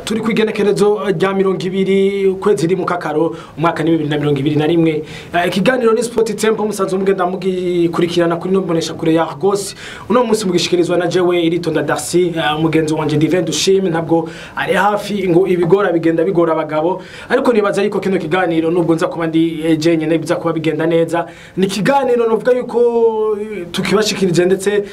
Turi kwigenekerezo rya 20 ukwezi ri mu kakaro umwaka ni 2021. Ikiganiro ni Sport Tempo musanzwe mugenda mugikurikirana kuri no mbonesha kure ya Argos. Uno munsi mugishikirizwa na jewe Iritonda Darcy, mugenzi wanje Divin Dushime ntabwo ari hafi ngo ibigora bigenda bigora abagabo, ariko nibaza yuko kino kiganiro nubwo nza kuba ndi jenyene biza kuba bigenda neza. Ni kiganiro novuga yuko tukibashikirije ndetse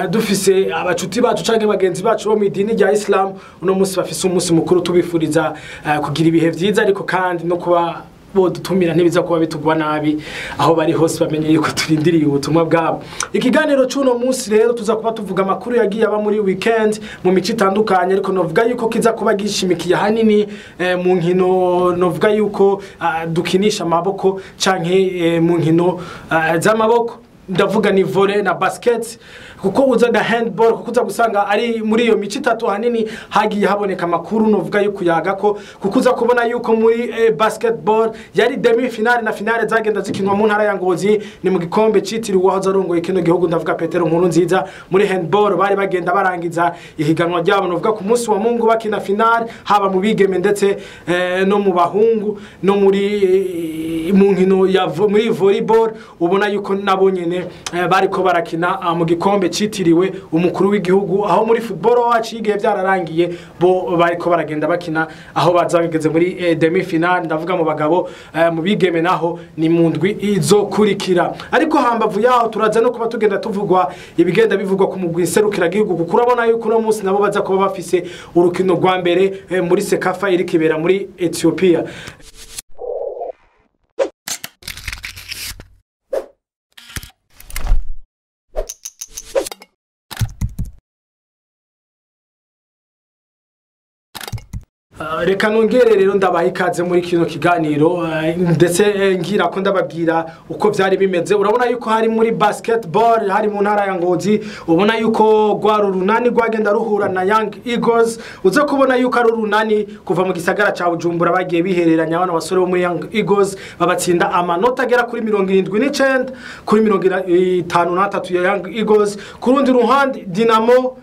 dufise abacuti bacu canke bagenzi bacu bo mu idini rya Islam. Uno munsi bafise umunsi mukuru, tubifuriza kugira ibihe vyiza, ariko kandi no kuba bodutumira ntibiza kuba bitugwa nabi aho bari hose bamenye yuko turindiriye ubutumwa bwabo. Ikiganiro c'uno munsi rero tuza kuba tuvuga amakuru yagiye aba muri weekend mu mico itandukanye, ariko novuga yuko kiza kuba gishimikiye hanini mu nkino novuga yuko dukinisha amaboko canke mu nkino z'amaboko, ndavuga ni volley na basket, kuko uza na handball, kuko uza gusanga ari muri iyo mico itatu hanini hagiye haboneka amakuru novuga yuko yaga ko, kuko uza kubona yuko muri basketball yari demi finale na finale zagenda zikinwa mu ntara ya Ngozi, ni mu gikombe citiriwe uwahoze arongoye kino gihugu ndavuga Petero Nkurunziza. Muri handball bari bagenda barangiza ihiganwa ryabo novuga ku munsi wa Mungu bakina finale, haba mu bigeme ndetse no mu bahungu, no muri mu nkino ya muri volleyball ubona yuko nabo nyene bariko barakina mu gikombe citiriwe umukuru w'igihugu, aho muri football wacu igihe byararangiye bo bariko baragenda bakina aho bazageze muri demi finale, ndavuga mu bagabo. Mu bigeme naho ni mu ndwi izokurikira. Ariko hambavu yaho turaza no kuba tugenda tuvugwa ibigenda bivugwa ku mugwi serukira gihugu, kuko urabona yuko no munsi nabo baza kuba bafise urukino rwa mbere muri CECAFA iri kibera muri Ethiopia. Reka nongere rero ndabaha ikaze muri kino kiganiro, ndetse ngira ko ndababwira uko vyari bimeze. Urabona yuko hari muri basketball hari mu ntara ya Ngozi, ubona yuko rwa Urunani rwagenda ruhura na Young Eagles. Uza kubona yuko ari Urunani kuva mu gisagara ca Bujumbura bagiye bihereranya abana basore bo muri Young Eagles babatsinda amanota agera kuri 79 kuri 53 ya Young Eagles. Ku rundi ruhande Dinamo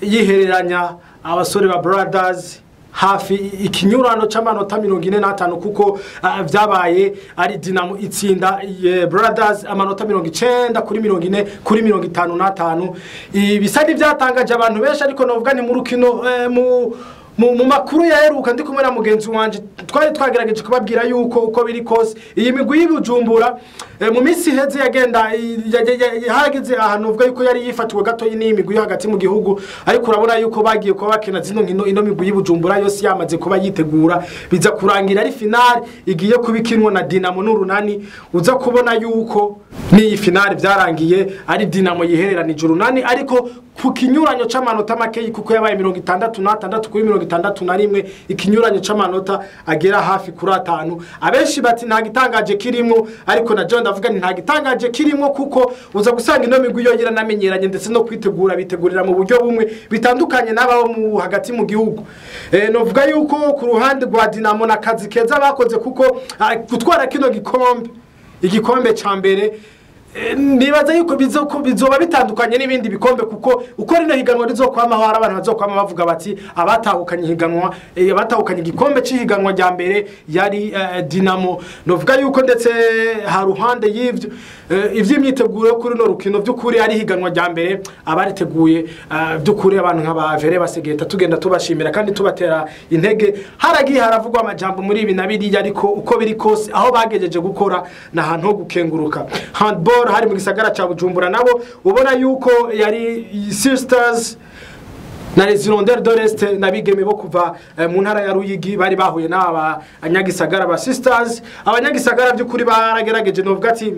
yihereranya abasore ba Brothers hafi ikinyurano c'amanota 45, kuko vyabaye ari Dinamo itsinda Brothers amanota 90 kuri 40 kuri 55. Ibisa n'ivyatangaje abantu benshi, ariko novuga ni mu rukino mu makuru yaheruka ndi kumwe na mugenzi wanje twari twagerageje kubabwira yuko uko biri kose iyi migwi y'Ibujumbura mu minsi iheze yagenda hageze ahantu uvuga yuko yari yifatiwe gato n'iyi migwi hagati mu gihugu, ariko urabona yuko bagiye kuba bakina zino nkino ino migwi y'Ibujumbura yose yamaze kuba yitegura, biza kurangira ari finale igiye kubikinwa na Dinamo n'Urunani. Uza kubona yuko n'iyi finale byarangiye ari Dinamo yihereranije Urunani, ariko ku kinyuranyo c'amanota makeyi, kuko yabaye 66 kuri 61, ikinyuranyo c'amanota agera hafi kuri 5. Abenshi bati nta gitangaje kirimo, ariko na John ndavuga nti nta gitangaje kirimo, kuko uza gusanga ino migwi yongera namenyeranye ndetse no kwitegura bitegurira mu buryo bumwe bitandukanye n'ababo mu hagati mu gihugu. Novuga yuko ku ruhande rwa Dinamo na kazi keza bakoze, kuko gutwara kino gikombe, igikombe ca mbere, nibaza yuko bizoba bitandukanye n'ibindi bikombe, kuko uko rino higanwa rizokwamaho hari abantu bazokwama bavuga bati abatahukanye higanwa, abatahukanye igikombe c'ihiganwa rya mbere yari Dinamo. Novuga yuko ndetse ha ruhande y'ivyo ivy'imyiteguro kuri no rukino by'ukuri ari higanwa rya mbere abariteguye by'ukuri abantu nk'aba Vere Basegeta tugenda tubashimira kandi tubatera intege. Haragiye haravugwa amajambo muri ibi na biriya, ariko uko biri kose aho bagejeje gukora na hantu ho gukenguruka. Handball hari mu gisagara ca Bujumbura nabo ubona yuko yari Sisters na les Hirondelles de l'Est nabigeme bo kuva mu ntara ya Ruyigi bari bahuye n'aba anyagisagara ba Sisters. Abanyagisagara by'ukuri baragerageje novuga ati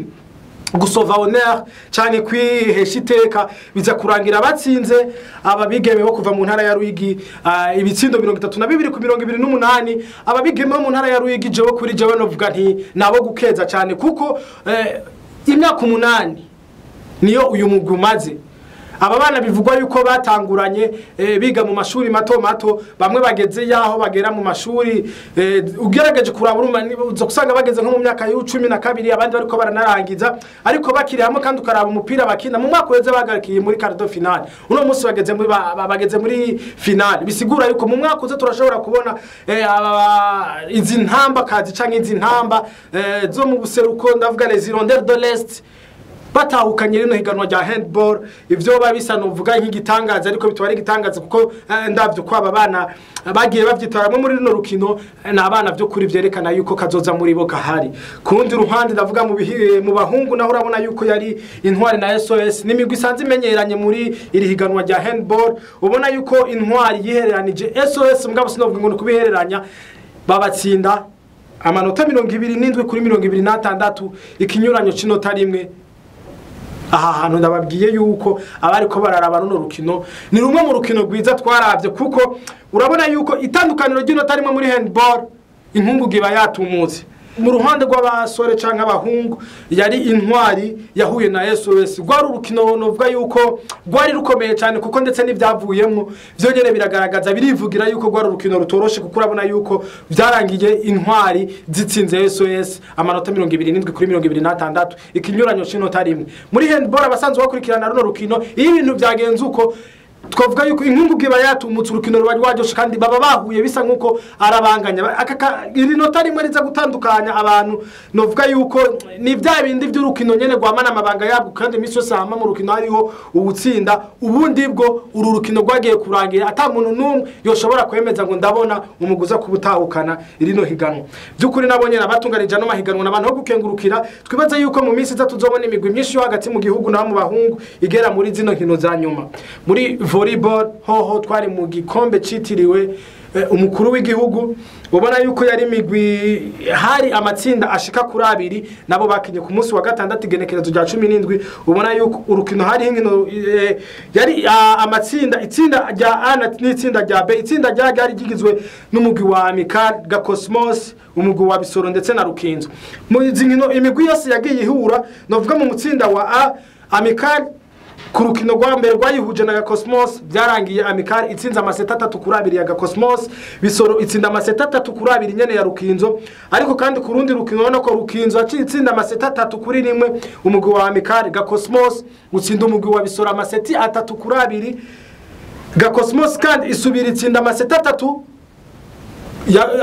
gusova honneur canke kwihesha iteka, biza kurangira batsinze ababigeme bo kuva mu ntara ya Ruyigi ibitsindo 32 ku 28. Ababigeme bo mu ntara ya Ruyigi jewe kuri jewe novuga nti nabo gukeza cyane, kuko imyaka 8 niyo uyu mugwi umaze. Aba bana bivugwa yuko batanguranye biga mu mashuri mato mato, bamwe bageze yaho bagera mu mashuri, ugerageje kuraba urumva uza gusanga bageze nko mu myaka y'12, abandi bariko baranarangiza, ariko bakiri hamwe. Kandi ukaraba umupira bakina, mu mwaka uheze bagarikiye muri quart de finale, uno munsi bageze muri finale. Bisigura yuko mu mwaka uza turashobora kubona izi ntamba kazi canke izi ntamba zo mu buseruko, ndavuga les Hirondelles de l'Est, batahukanye rino higanwa rya handball. Ivyo bisa novuga nk'igitangaza, ariko bitwara igitangaza kuko ndavyo ko aba bana bagiye bavyitwaramo muri rino rukino, ni abana vyo kuri vyerekana yuko kazoza muri bo kahari. Ku rundi ruhande, ndavuga mu bahungu, naho urabona yuko yari Intwari na SOS, n'imigwi isanzwe imenyeranye muri iri higanwa rya handball. Ubona yuko Intwari yihereranije SOS, mugabo sinovuga ngo ni kubihereranya, babatsinda amanota 27 kuri 26, ikinyuranyo c'inota rimwe. Aha hantu ndababwiye yuko abariko bararaba runo rukino, ni rumwe mu rukino rwiza twaravye, kuko urabona yuko itandukaniro ry'inota rimwe muri handball, inkungugu iba yatumutse. Mu ruhande rw'abasore canke abahungu, yari Intwari yahuye na SOS. Rwari urukino novuga yuko rwari rukomeye cyane, kuko ndetse n'ivyavuyemwo vyonyene biragaragaza, birivugira yuko rwari urukino rutoroshe, kuko urabona yuko vyarangiye Intwari zitsinze SOS amanota 27 kuri 26, ikinyuranyo c'inota rimwe. Muri handball, abasanzwe bakurikirana runo rukino, iyo ibintu vyagenze uko, twavuga yuko inkungugu iba yatumutse, urukino ruba rwaryoshe, kandi baba bahuye bisa nkuko arabanganya. Iri nota rimwe riza gutandukanya abantu. Novuga yuko ni bya bindi by'urukino nyene rwamana amabanga yabwo, kandi iminsi yose hama mu rukino hariho uwutsinda. Ubundi bwo uru rukino rwagiye kurangira ata muntu n'umwe yoshobora kwemeza ngo ndabona umuguza kubutahukana irino higanwa. By'ukuri nabonye nabatunganije ano mahiganwa n'abantu bo gukengurukira. Twibaze yuko mu minsi iza tuzobona imigwi myinshi yo hagati mu gihugu naho mu bahungu igera muri zino nkino za nyuma. Muri volleyball hoho, twari mu gikombe citiriwe umukuru w'igihugu. Ubona yuko yari imigwi, hari amatsinda ashika kuri abiri, nabo bakinye ku munsi wa gatandatu, igenekerezo rya 17. Ubona yuko urukino hari inkino yari amatsinda, itsinda rya A n'itsinda rya B. Itsinda rya ryari rigizwe n'umugwi wa Amical, Gacosmos, umugwi wa Bisoro ndetse na Rukinzo. Mu izi nkino imigwi yose yagiye ihura, novuga mu mutsinda wa A, Amical ku rukino rwa mbere rwayihuje na Gacosmos, byarangiye Amical itsinze amaseta 3-2 ya Gacosmos, Bisoro itsinda amaseta 3-2 nyene ya Rukinzo. Ariko kandi ku rundi rukino urabona ko Rukinzo yaciye itsinda amaseta 3-1 umugwi wa Amical, Gacosmos utsinda umugwi wa Bisoro amaseti 3-2, Gacosmos kandi isubira itsinda amaseta atatu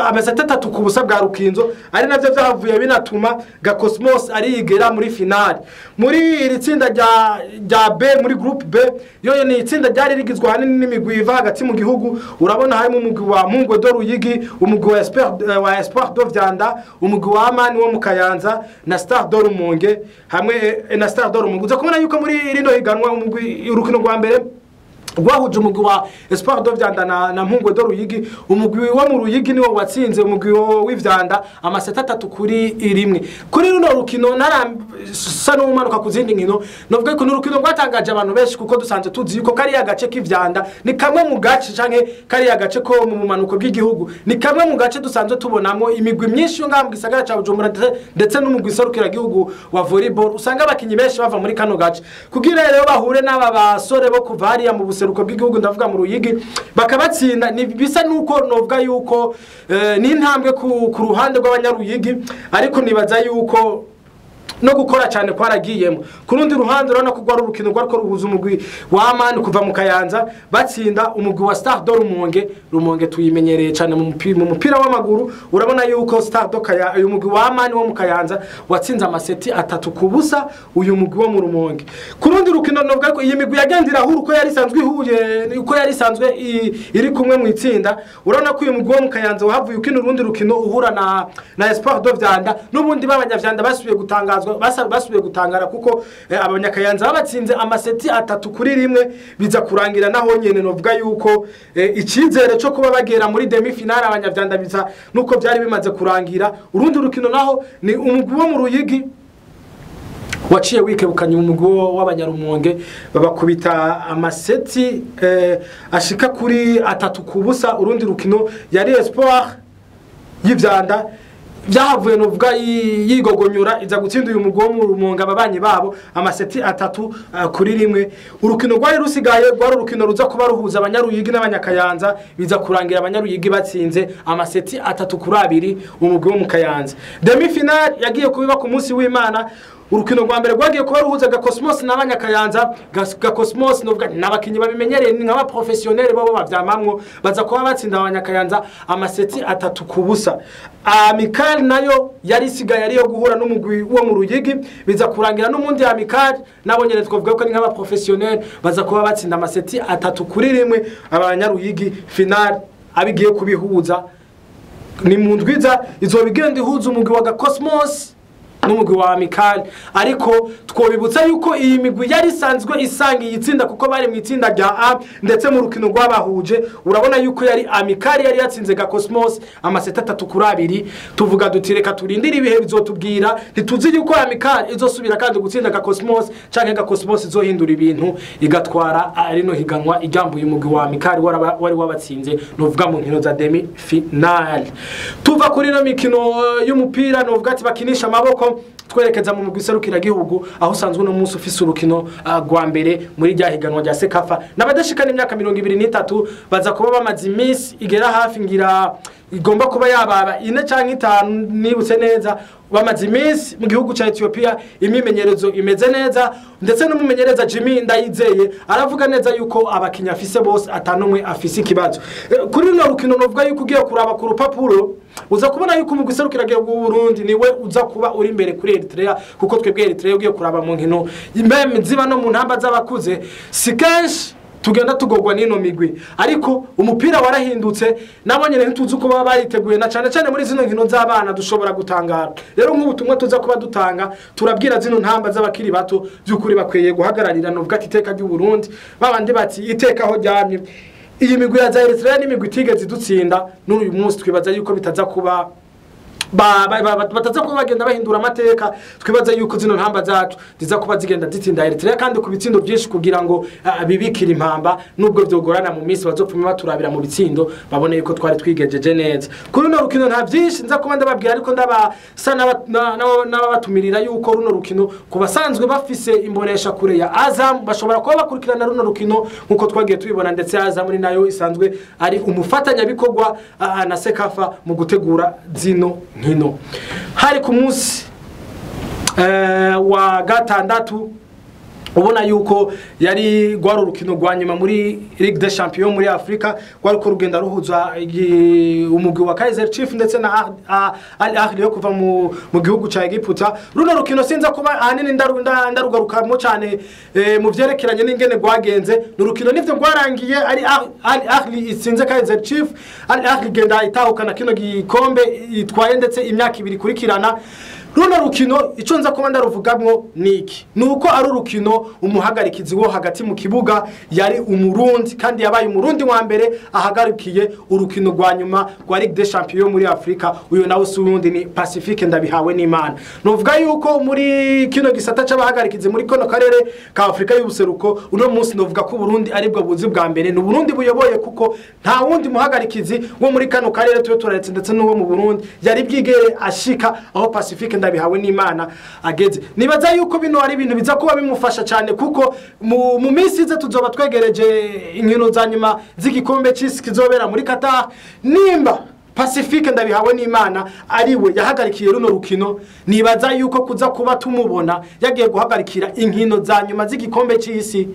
amaseta 3-0 bwa Rukinzo, ari navyo vyavuye binatuma Gacosmos arigera muri finale. Muri iri tsinda rya B, muri groupe B, yoyo ni itsinda ryari rigizwe ahanini n'imigwi iva hagati mu gihugu. Urabona harimo umugwi wa Mungwe do Ruyigi, umugwi wa Espoir do Vyanda, umugwi wa Amani wo mu Kayanza na Star do Rumonge, hamwe na Star do Rumonge. Uza kubona yuko muri rino higanwa umugwi, urukino rwa mbere rwahuje umugwi wa Espoir do Vyanda na Mpungwe do Ruyigi, umugwi wo mu Ruyigi niwo watsinze umugwi w'ivyanda amaseta 3-1. Kuri runo rukino, ntarasa n'umanuka ku zindi nkino, novuga ko n'urukino rwatangaje abantu benshi, kuko dusanzwe tuzi yuko kariya gace k'ivyanda ni kamwe mu gace, canke kariya gace ko mu bumanuko bw'igihugu, ni kamwe mu gace dusanzwe tubonamo imigwi myinshi yo ngaha mu gisagara ca Bujumbura, ndetse n'umugwi serukiragihugu wa volleyball usanga abakinyi benshi bava muri kano gace. Kugira rero bahure n'aba basore bo kuva hariya mu buseruko bw'igihugu, ndavuga mu Ruyigi, bakabatsinda, ni bisa nuko novuga yuko ni intambwe ku ruhande rw'abanyaruyigi, ariko nibaza yuko no gukora cyane kwaragiyemo. Ku rundi ruhande, urabona ko rwari urukino rwariko ruhuza umugwi wa Amani kuva mu Kayanza, batsinda umugwi wa Star do Rumonge. Rumonge tuyimenyereye cyane mu mupira w'amaguru. Urabona yuko Star do Kaya, uyu mugwi wa Amani wo mu Kayanza watsinze amaseti 3-0 uyu mugwi wo mu Rumonge. Ku rundi rukino, novuga ko iyi migwi yagenda irahura uko yari isanzwe ihuye, uko yari isanzwe iri kumwe mu itsinda. Urabona ko uyu mugwi wo mu Kayanza wahavuye ukina urundi rukino uhura na Espoir do Vyanda, n'ubundi b'abanyavyanda basubiye gutangazwa, basubiye gutangara, kuko abanyakayanza babatsinze amaseti 3-1. Biza kurangira naho nyene novuga yuko icyizere cyo kuba bagera muri demi finale abanyavyanda biza nuko byari bimaze kurangira. Urundi rukino naho ni umugwi wo mu Ruyigi waciye wikebukanya umugwi w'abanyarumonge, babakubita amaseti ashika kuri 3-0. Urundi rukino yari Espoir y'ivyanda Byahavuye novuga yigogonyura iza gutsinda uyu mugwi wo mu Rumonge ababanyi babo amaseti 3-1. Urukino rwari rusigaye rwari urukino ruza kuba ruhuza abanyaruyigi n'abanyakayanza, biza kurangira abanyaruyigi batsinze amaseti 3-2 umugwi wo mu Kayanza. Demi final yagiye kubiba ku munsi w'Imana. Urukino rwa mbere rwagiye kuba ruhuza Gakosmos n'abanyakayanza. Gakosmos novuga n'abakinyi babimenyereye ni nk'aba professionnel babo bavyamamwo, baza kuba batsinda abanyakayanza amaseti 3-0. Amical nayo yari isigaye ariyo guhura n'umugwi wo mu Ruyigi, biza kurangira n'umundi Amical nabo nyene twavuga ko ni nk'aba professionnel, baza kuba batsinda amaseti 3-1 abanyaruyigi. Final abigiye kubihuza ni mu ndwiza izobigenda ihuza umugwi wa Gakosmos n'umugwi wa Amical, ariko twobibutsa yuko iyi migwi yari isanzwe isanga iyi tsinda kuko bari mu itsinda rya A, ndetse mu rukino rwabahuje urabona yuko yari Amical yari yatsinze Gakosmos amaseti 3-2. Tuvuga duti reka turindire ibihe bizotubwira, ntituzi yuko Amical izosubira kandi gutsinda Gakosmos canke Gakosmos izohindura ibintu igatwara rino higanwa igambuye umugwi wa Amical wari wabatsinze novuga mu nkino za demi final. Tuva kuri no mikino y'umupira novuga ati bakinisha amaboko, twerekeza mu mugwi serukiragihugu aho usanzwe uno munsi ufise urukino rwa mbere muri rya higanwa rya Sekafa n'abadashikana imyaka 23, baza kuba bamaze iminsi igera hafi ngira igomba kuba yababa 4 canke 5 nibutse neza, bamaze iminsi mu gihugu ca Ethiopia, imimenyerezo imeze neza, ndetse n'umumenyereza Jimmy Ndayizeye aravuga neza yuko abakinya afise bose atanumwe afise ikibazo. Kuri runo rukino novuga yuko ugiye kuraba ku rupapuro uza kubona yuko umugwi serukiragihugu w'u Burundi niwe uza kuba uri imbere kuri Eritrea, kuko twebwe Eritrea ugiye kuraba mu nkino meme ziba no mu ntamba z'abakuze si kenshi tugenda tugogwa n'ino migwi, ariko umupira warahindutse nabo nyene ntituzi uko baba bariteguye, na cane cane muri zino nkino z'abana dushobora gutangara. Rero nk'ubutumwa tuza kuba dutanga turabwira zino ntamba z'abakiri bato by'ukuri bakwiye guhagararira novuga ati iteka ry'u Burundi, babandi bati iteka aho ryamye. Iyi migwi ya Eritrea n'imigwi itigeze idutsinda n'uyu munsi twibaza yuko bitaza kuba bataza kuba bagenda bahindura amateka, twibaza yuko zino ntamba zacu ziza kuba zigenda zitsinda Eritrea kandi ku bitsindo byinshi kugira ngo bibikire impamba, nubwo byogorana mu minsi bazopfuma baturabira mu bitsindo babone yuko twari twigejeje neza. Kuri runo rukino nta byinshi nza kuba ndababwira, ariko ndabasa n'ababatumirira yuko runo rukino ku basanzwe bafise imbonesha kure ya Azam bashobora kuba bakurikirana runo rukino nkuko twagiye tubibona, ndetse Azam ni nayo isanzwe ari umufatanyabikorwa na Sekafa mu gutegura zino nkino. Hari ku munsi wa gatandatu ubona yuko yari gwari urukino rwa nyuma muri Ligue des Champions muri Afrika, gwari ko rugenda ruhuza umugwi wa Kaizer Chiefs ndetse na Al Ahly yo kuva mu gihugu ca Egiputa. Runo rukino sinza kuba ahanini ndarugarukamo cyane mu vyerekeranye n'ingene rwagenze. N'urukino nivyo rwarangiye ari Al Ahly itsinze Kaizer Chiefs, Al Ahly genda itahukana kino gikombe itwaye ndetse imyaka 2 ikurikirana. Runo rukino ico nza kuba ndaruvugamwo niki nuko ari urukino umuhagarikizi wo hagati mu kibuga yari umurundi, kandi yabaye umurundi wa mbere ahagarikiye urukino rwa nyuma rwa Ligue des Champions muri Afrika. Uyo nawe si uwundi ni Pacifique Ndabihawe n'Imana. Novuga yuko muri kino gisata c'abahagarikizi muri kono karere ka Afrika y'ubuseruko uno munsi novuga ko Burundi aribwo buzi bwa mbere, ni Burundi buyoboye kuko nta wundi muhagarikizi wo muri kano karere tube turaretse ndetse n'uwo mu Burundi yari bwigere ashika aho Pacifique Ndabihawe n'Imana ageze. Nibaza yuko bino ari ibintu biza kuba bimufasha cyane kuko mu minsi ize tuzoba twegereje inkino za nyuma z'igikombe c'isi kizobera muri Qatar. Nimba Pacifique Ndabihawe n'Imana ariwe yahagarikiye runo rukino, nibaza yuko kuza kuba tumubona yagiye guhagarikira inkino za nyuma z'igikombe c'isi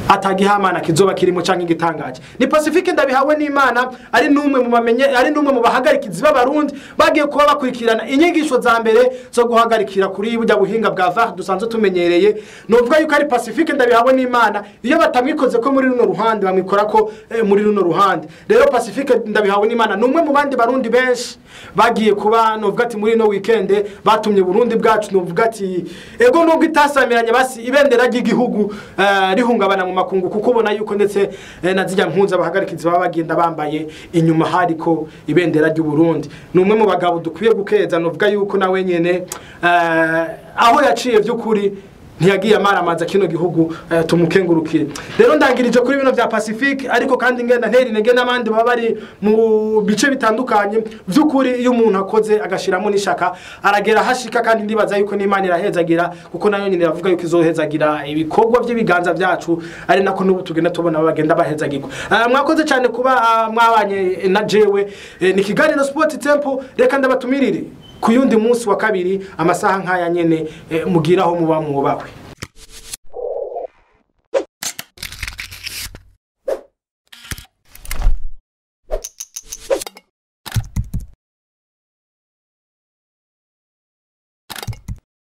atagihamana kizoba kirimo canke igitangaje. Ni Pacifique Ndabihawe n'Imana ari numwe mu bamenye, ari numwe mu bahagarikizi b'abarundi bagiye kuba bakurikirana inyigisho za mbere zo guhagarikira kuri burya buhinga bwa VAR dusanzwe tumenyereye. Novuga yuko ari Pacifique Ndabihawe n'Imana iyo batamwikoze ko muri runo ruhande bamwikora ko muri runo ruhande. Rero Pacifique Ndabihawe n'Imana numwe mu bandi barundi benshi bagiye kuba novuga ati muri no weekend batumye Burundi bwacu novuga ati ego nubwo itasamiranye basi ibendera ry'igihugu rihungabana mu makungu, kuko ubona yuko ndetse na zijya mpunza abahagarikizi baba bagenda bambaye inyuma hariko ibendera ry'u Burundi. Ni umwe mu bagabo dukwiye gukeza, novuga yuko nawe nyene aho yaciye by'ukuri Ntiyagiye amaramaza kino gihugu, tumukengurukire. Rero ndangirije kuri bino bya Pacifique, ariko kandi ngenda ntera intege n'abandi baba bari mu bice bitandukanye. By'ukuri iyo umuntu akoze agashiramo n'ishaka aragera hashika, kandi ndibaza yuko n'Imana irahezagira, kuko nayo nyine iravuga yuko izohezagira ibikorwa by'ibiganza byacu, ari nako n'ubu tugenda tubona bagenda bahezagirwa. Mwakoze cyane kuba mwabanye na jewe. Ni kiganiro Sport Temple. Reka ndabatumirire ku yundi munsi wa kabiri, amasaha nk'aya nyene. Mugiraho muba mwubahwe.